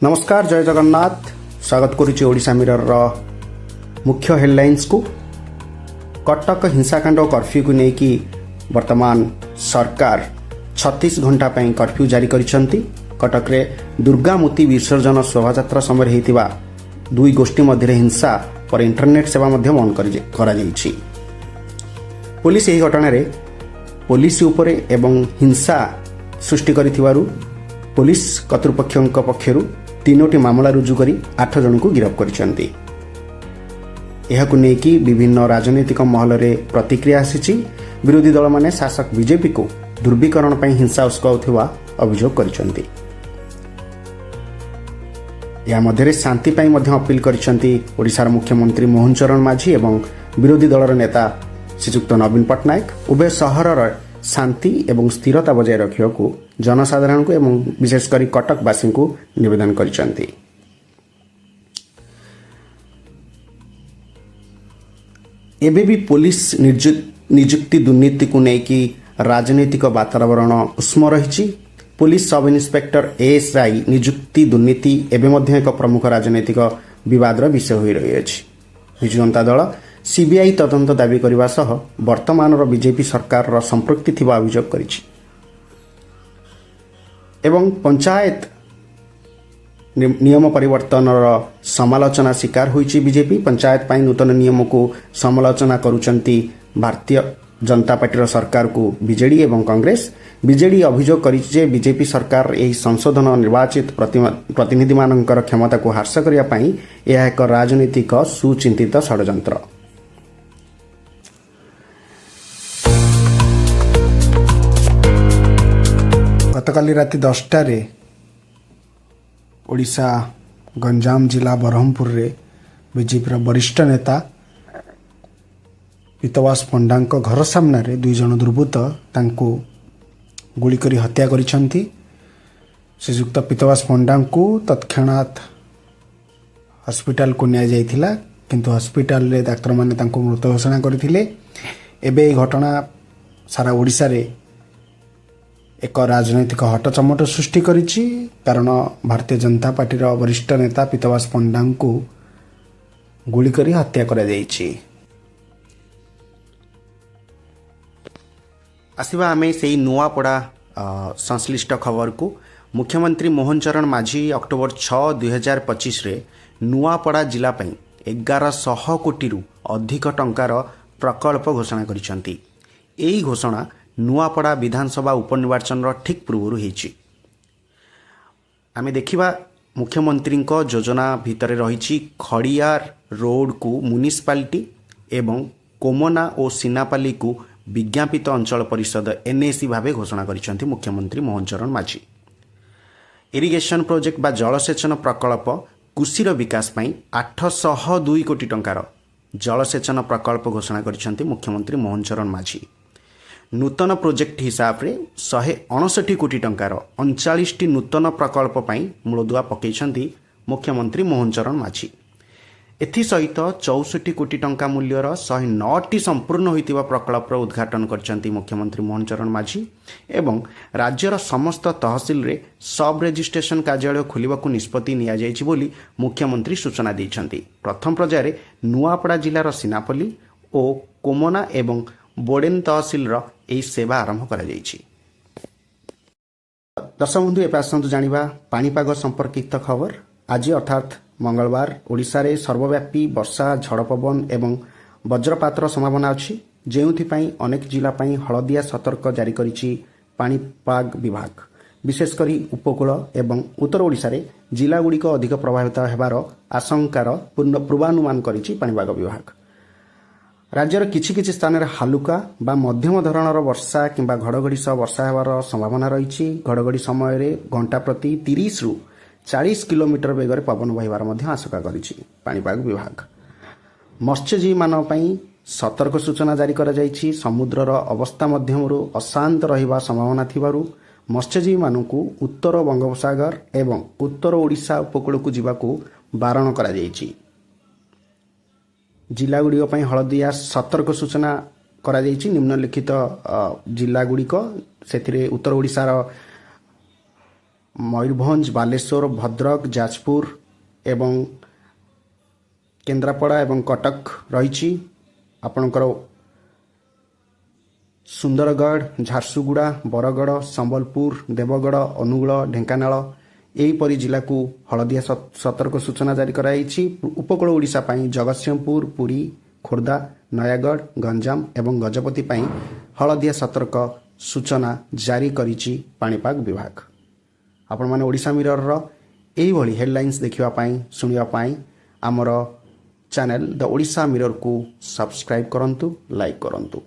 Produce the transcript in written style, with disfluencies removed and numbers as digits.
ନମସ୍କାର, ଜୟ ଜଗନ୍ନାଥ। ସ୍ୱାଗତ କରୁଛି ଓଡ଼ିଶା ମିରରର ମୁଖ୍ୟ ହେଡ଼ଲାଇନ୍ସକୁ। କଟକ ହିଂସାକାଣ୍ଡ ଓ କର୍ଫ୍ୟୁକୁ ନେଇକି ବର୍ତ୍ତମାନ ସରକାର 36 ଘଣ୍ଟା ପାଇଁ କର୍ଫ୍ୟୁ ଜାରି କରିଛନ୍ତି। କଟକରେ ଦୁର୍ଗା ମୂର୍ତ୍ତି ବିସର୍ଜନ ଶୋଭାଯାତ୍ରା ସମୟରେ ହୋଇଥିବା ଦୁଇ ଗୋଷ୍ଠୀ ମଧ୍ୟରେ ହିଂସା ପରେ ଇଣ୍ଟରନେଟ୍ ସେବା ମଧ୍ୟ ବନ୍ଦ କରାଯାଇଛି। ପୋଲିସ ଏହି ଘଟଣାରେ ପୋଲିସ ଉପରେ ଏବଂ ହିଂସା ସୃଷ୍ଟି କରିଥିବାରୁ ପୋଲିସ କର୍ତ୍ତୃପକ୍ଷଙ୍କ ପକ୍ଷରୁ ତିନୋଟି ମାମଲା ରୁଜୁ କରି ଆଠ ଜଣଙ୍କୁ ଗିରଫ କରିଛନ୍ତି। ଏହାକୁ ନେଇକି ବିଭିନ୍ନ ରାଜନୈତିକ ମହଲରେ ପ୍ରତିକ୍ରିୟା ଆସିଛି। ବିରୋଧୀ ଦଳମାନେ ଶାସକ ବିଜେପିକୁ ଧ୍ରୁବୀକରଣ ପାଇଁ ହିଂସା ଉସ୍କାଉଥିବା ଅଭିଯୋଗ କରିଛନ୍ତି। ଏହା ମଧ୍ୟରେ ଶାନ୍ତି ପାଇଁ ମଧ୍ୟ ଅପିଲ କରିଛନ୍ତି ଓଡ଼ିଶାର ମୁଖ୍ୟମନ୍ତ୍ରୀ ମୋହନ ଚରଣ ମାଝୀ ଏବଂ ବିରୋଧୀ ଦଳର ନେତା ଶ୍ରୀଯୁକ୍ତ ନବୀନ ପଟ୍ଟନାୟକ। ଉଭୟ ସହରର ଶାନ୍ତି ଏବଂ ସ୍ଥିରତା ବଜାୟ ରଖିବାକୁ ଜନସାଧାରଣଙ୍କୁ ଏବଂ ବିଶେଷ କରି କଟକବାସୀଙ୍କୁ ନିବେଦନ କରିଛନ୍ତି। ଏବେ ବି ପୋଲିସ ନିଯୁକ୍ତି ଦୁର୍ନୀତିକୁ ନେଇକି ରାଜନୈତିକ ବାତାବରଣ ଉଷ୍ମ ରହିଛି। ପୋଲିସ ସବ୍ ଇନ୍ସପେକ୍ଟର, ଏଏସ୍ଆଇ ନିଯୁକ୍ତି ଦୁର୍ନୀତି ଏବେ ମଧ୍ୟ ଏକ ପ୍ରମୁଖ ରାଜନୈତିକ ବିବାଦର ବିଷୟ ହୋଇ ରହିଅଛି। ବିଜୁ ଜନତା ଦଳ ସିବିଆଇ ତଦନ୍ତ ଦାବି କରିବା ସହ ବର୍ତ୍ତମାନର ବିଜେପି ସରକାରର ସମ୍ପୃକ୍ତି ଥିବା ଅଭିଯୋଗ କରିଛି ଏବଂ ପଞ୍ଚାୟତ ନିୟମ ପରିବର୍ତ୍ତନର ସମାଲୋଚନା ଶିକାର ହୋଇଛି ବିଜେପି। ପଞ୍ଚାୟତ ପାଇଁ ନୂତନ ନିୟମକୁ ସମାଲୋଚନା କରୁଛନ୍ତି ଭାରତୀୟ ଜନତା ପାର୍ଟିର ସରକାରକୁ ବିଜେଡି ଏବଂ କଂଗ୍ରେସ। ବିଜେଡି ଅଭିଯୋଗ କରିଛି ଯେ ବିଜେପି ସରକାର ଏହି ସଂଶୋଧନ ନିର୍ବାଚିତ ପ୍ରତିନିଧିମାନଙ୍କର କ୍ଷମତାକୁ ହ୍ରାସ କରିବା ପାଇଁ ଏହା ଏକ ରାଜନୈତିକ ସୁଚିନ୍ତିତ ଷଡ଼ଯନ୍ତ୍ର। ଗତକାଲି ରାତି 10ଟାରେ ଓଡ଼ିଶା ଗଞ୍ଜାମ ଜିଲ୍ଲା ବ୍ରହ୍ମପୁରରେ ବିଜେପିର ବରିଷ୍ଠ ନେତା ପିତବାସ ପଣ୍ଡାଙ୍କ ଘର ସାମ୍ନାରେ ଦୁଇ ଜଣ ଦୁର୍ବୃତ୍ତ ତାଙ୍କୁ ଗୁଳି କରି ହତ୍ୟା କରିଛନ୍ତି। ଶ୍ରୀଯୁକ୍ତ ପିତବାସ ପଣ୍ଡାଙ୍କୁ ତତ୍କ୍ଷଣାତ୍ ହସ୍ପିଟାଲକୁ ନିଆଯାଇଥିଲା, କିନ୍ତୁ ହସ୍ପିଟାଲରେ ଡାକ୍ତରମାନେ ତାଙ୍କୁ ମୃତ ଘୋଷଣା କରିଥିଲେ। ଏବେ ଏହି ଘଟଣା ସାରା ଓଡ଼ିଶାରେ ଏକ ରାଜନୈତିକ ହଟଚମଟ ସୃଷ୍ଟି କରିଛି, କାରଣ ଭାରତୀୟ ଜନତା ପାର୍ଟିର ବରିଷ୍ଠ ନେତା ପିତବାସ ପଣ୍ଡାଙ୍କୁ ଗୁଳି କରି ହତ୍ୟା କରାଯାଇଛି। ଆସିବା ଆମେ ସେଇ ନୂଆପଡ଼ା ସଂଶ୍ଳିଷ୍ଟ ଖବରକୁ। ମୁଖ୍ୟମନ୍ତ୍ରୀ ମୋହନ ଚରଣ ମାଝୀ ଅକ୍ଟୋବର 6, 2025ରେ ନୂଆପଡ଼ା ଜିଲ୍ଲା ପାଇଁ 1100 କୋଟିରୁ ଅଧିକ ଟଙ୍କାର ପ୍ରକଳ୍ପ ଘୋଷଣା କରିଛନ୍ତି। ଏହି ଘୋଷଣା ନୂଆପଡ଼ା ବିଧାନସଭା ଉପନିର୍ବାଚନର ଠିକ୍ ପୂର୍ବରୁ ହେଇଛି। ଆମେ ଦେଖିବା, ମୁଖ୍ୟମନ୍ତ୍ରୀଙ୍କ ଯୋଜନା ଭିତରେ ରହିଛି ଖଡ଼ିଆର ରୋଡକୁ ମ୍ୟୁନିସିପାଲିଟି ଏବଂ କୋମନା ଓ ସିନାପାଲିକୁ ବିଜ୍ଞାପିତ ଅଞ୍ଚଳ ପରିଷଦ, ଏନ୍ଏସି ଭାବେ ଘୋଷଣା କରିଛନ୍ତି ମୁଖ୍ୟମନ୍ତ୍ରୀ ମୋହନ ଚରଣ ମାଝୀ। ଇରିଗେସନ ପ୍ରୋଜେକ୍ଟ ବା ଜଳସେଚନ ପ୍ରକଳ୍ପ, କୃଷିର ବିକାଶ ପାଇଁ 802 କୋଟି ଟଙ୍କାର ଜଳସେଚନ ପ୍ରକଳ୍ପ ଘୋଷଣା କରିଛନ୍ତି ମୁଖ୍ୟମନ୍ତ୍ରୀ ମୋହନ ଚରଣ ମାଝୀ। ନୂତନ ପ୍ରୋଜେକ୍ଟ ହିସାବରେ 159 କୋଟି ଟଙ୍କାର 39ଟି ନୂତନ ପ୍ରକଳ୍ପ ପାଇଁ ମୂଳଦୁଆ ପକାଇଛନ୍ତି ମୁଖ୍ୟମନ୍ତ୍ରୀ ମୋହନ ଚରଣ ମାଝୀ। ଏଥିସହିତ 64 କୋଟି ଟଙ୍କା ମୂଲ୍ୟର 109ଟି ସମ୍ପୂର୍ଣ୍ଣ ହୋଇଥିବା ପ୍ରକଳ୍ପର ଉଦ୍ଘାଟନ କରିଛନ୍ତି ମୁଖ୍ୟମନ୍ତ୍ରୀ ମୋହନ ଚରଣ ମାଝୀ ଏବଂ ରାଜ୍ୟର ସମସ୍ତ ତହସିଲରେ ସବ୍ ରେଜିଷ୍ଟ୍ରେସନ କାର୍ଯ୍ୟାଳୟ ଖୋଲିବାକୁ ନିଷ୍ପତ୍ତି ନିଆଯାଇଛି ବୋଲି ମୁଖ୍ୟମନ୍ତ୍ରୀ ସୂଚନା ଦେଇଛନ୍ତି। ପ୍ରଥମ ପର୍ଯ୍ୟାୟରେ ନୂଆପଡ଼ା ଜିଲ୍ଲାର ସିନାପଲ୍ଲୀ ଓ କୋମନା ଏବଂ ବୋଡେନ ତହସିଲର ଏହି ସେବା ଆରମ୍ଭ କରାଯାଇଛି। ଦର୍ଶକ ବନ୍ଧୁ, ଏବେ ଆସନ୍ତୁ ଜାଣିବା ପାଣିପାଗ ସମ୍ପର୍କିତ ଖବର। ଆଜି ଅର୍ଥାତ୍ ମଙ୍ଗଳବାର ଓଡ଼ିଶାରେ ସର୍ବବ୍ୟାପୀ ବର୍ଷା, ଝଡ଼ ପବନ ଏବଂ ବଜ୍ରପାତର ସମ୍ଭାବନା ଅଛି, ଯେଉଁଥିପାଇଁ ଅନେକ ଜିଲ୍ଲା ପାଇଁ ହଳଦିଆ ସତର୍କ ଜାରି କରିଛି ପାଣିପାଗ ବିଭାଗ। ବିଶେଷ କରି ଉପକୂଳ ଏବଂ ଉତ୍ତର ଓଡ଼ିଶାରେ ଜିଲ୍ଲାଗୁଡ଼ିକ ଅଧିକ ପ୍ରଭାବିତ ହେବାର ଆଶଙ୍କାର ପୂର୍ଣ୍ଣ ପୂର୍ବାନୁମାନ କରିଛି ପାଣିପାଗ ବିଭାଗ। ରାଜ୍ୟର କିଛି କିଛି ସ୍ଥାନରେ ହାଲୁକା ବା ମଧ୍ୟମ ଧରଣର ବର୍ଷା କିମ୍ବା ଘଡ଼ଘଡ଼ି ସହ ବର୍ଷା ହେବାର ସମ୍ଭାବନା ରହିଛି। ଘଡ଼ଘଡ଼ି ସମୟରେ ଘଣ୍ଟା ପ୍ରତି 30ରୁ 40 କିଲୋମିଟର ବେଗରେ ପବନ ବହିବାର ମଧ୍ୟ ଆଶଙ୍କା କରିଛି ପାଣିପାଗ ବିଭାଗ। ମତ୍ସ୍ୟଜୀବୀମାନଙ୍କ ପାଇଁ ସତର୍କ ସୂଚନା ଜାରି କରାଯାଇଛି। ସମୁଦ୍ରର ଅବସ୍ଥା ମଧ୍ୟମରୁ ଅଶାନ୍ତ ରହିବା ସମ୍ଭାବନା ଥିବାରୁ ମତ୍ସ୍ୟଜୀବୀମାନଙ୍କୁ ଉତ୍ତର ବଙ୍ଗୋପସାଗର ଏବଂ ଉତ୍ତର ଓଡ଼ିଶା ଉପକୂଳକୁ ଯିବାକୁ ବାରଣ କରାଯାଇଛି। ଜିଲ୍ଲାଗୁଡ଼ିକ ପାଇଁ ହଳଦିଆ ସତର୍କ ସୂଚନା କରାଯାଇଛି। ନିମ୍ନଲିଖିତ ଜିଲ୍ଲାଗୁଡ଼ିକ, ସେଥିରେ ଉତ୍ତର ଓଡ଼ିଶାର ମୟୂରଭଞ୍ଜ, ବାଲେଶ୍ୱର, ଭଦ୍ରକ, ଯାଜପୁର ଏବଂ କେନ୍ଦ୍ରାପଡ଼ା ଏବଂ କଟକ ରହିଛି। ଆପଣଙ୍କର ସୁନ୍ଦରଗଡ଼, ଝାରସୁଗୁଡ଼ା, ବରଗଡ଼, ସମ୍ବଲପୁର, ଦେବଗଡ଼, ଅନୁଗୁଳ, ଢେଙ୍କାନାଳ ଏହିପରି ଜିଲ୍ଲାକୁ ହଳଦିଆ ସତର୍କ ସୂଚନା ଜାରି କରାଯାଇଛି। ଉପକୂଳ ଓଡ଼ିଶା ପାଇଁ ଜଗତସିଂହପୁର, ପୁରୀ, ଖୋର୍ଦ୍ଧା, ନୟାଗଡ଼, ଗଞ୍ଜାମ ଏବଂ ଗଜପତି ପାଇଁ ହଳଦିଆ ସତର୍କ ସୂଚନା ଜାରି କରିଛି ପାଣିପାଗ ବିଭାଗ। ଆପଣମାନେ ଓଡ଼ିଶା ମିରରର ଏଇଭଳି ହେଡ଼ଲାଇନ୍ସ ଦେଖିବା ପାଇଁ, ଶୁଣିବା ପାଇଁ ଆମର ଚ୍ୟାନେଲ୍ ଦ ଓଡ଼ିଶା ମିରରକୁ ସବସ୍କ୍ରାଇବ୍ କରନ୍ତୁ, ଲାଇକ୍ କରନ୍ତୁ।